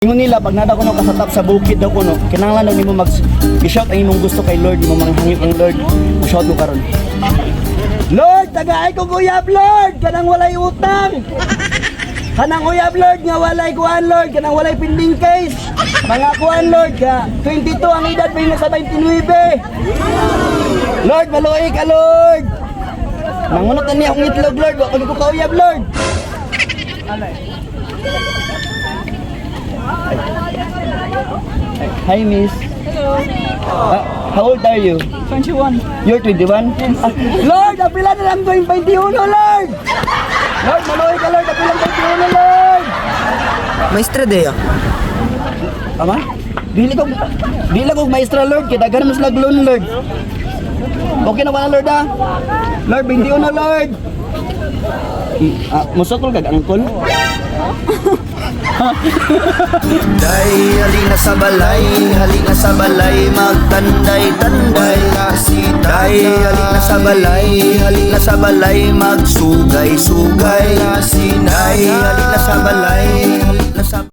Ingon nila, pag nada kuno ka sa top sa bukid daw kuno, kinahanglan daw nimo mag i-shout ang imong gusto kay Lord, imong mga hangyo kang Lord. Shout mo karon. Lord, tagaay ko uyab, Lord, kanang walay utang. Kanang uyab, Lord, nga walay kuan, Lord, kanang walay pending case. Mga kuan, Lord, ka 22 ang edad pa sa 29. Lord, maluoy ka, Lord. Nangunot na niya akong itlog, Lord, wa ko kauyab, Lord. Hi, miss. Hello. Ah, how old are you? 21. You're 21? Ah, Lord, apila na lang ko yung 21, Lord! Lord, maluoy ka, Lord. Apila ang 21, Lord! Maestra Dea. Tama? Dili ko maestra, Lord. Kaya daghan mas laglon, Lord. Okay na ba na, Lord, ah? Lord, 21, Lord! Ah, musokol kag angkol? Day, halina sa balay, halina sa balay, magtanday, tanday. Si Day, halina sa balay, halina sa balay, magsugay, sugay. Si Day, halina sa balay,